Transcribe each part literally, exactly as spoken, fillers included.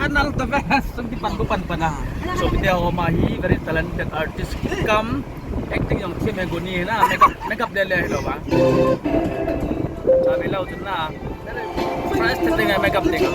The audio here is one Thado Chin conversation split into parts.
Anal the best, sum ki pan ko pan pana. So, video ma hi very talented artist kam acting jong thim he guni na, makeup, makeup le le lo ba. Sa me lo chun na. Price te ding, makeup ding.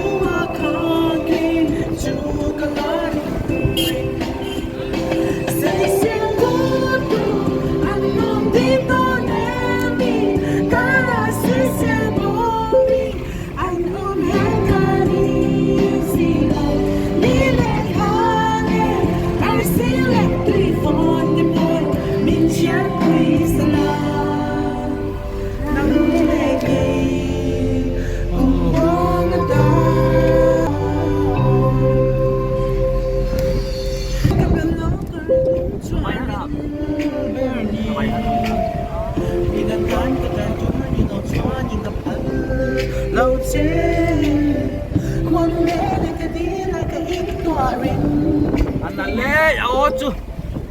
Anale, ya ocho.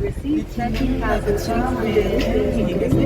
Receive thirteen thousand five hundred.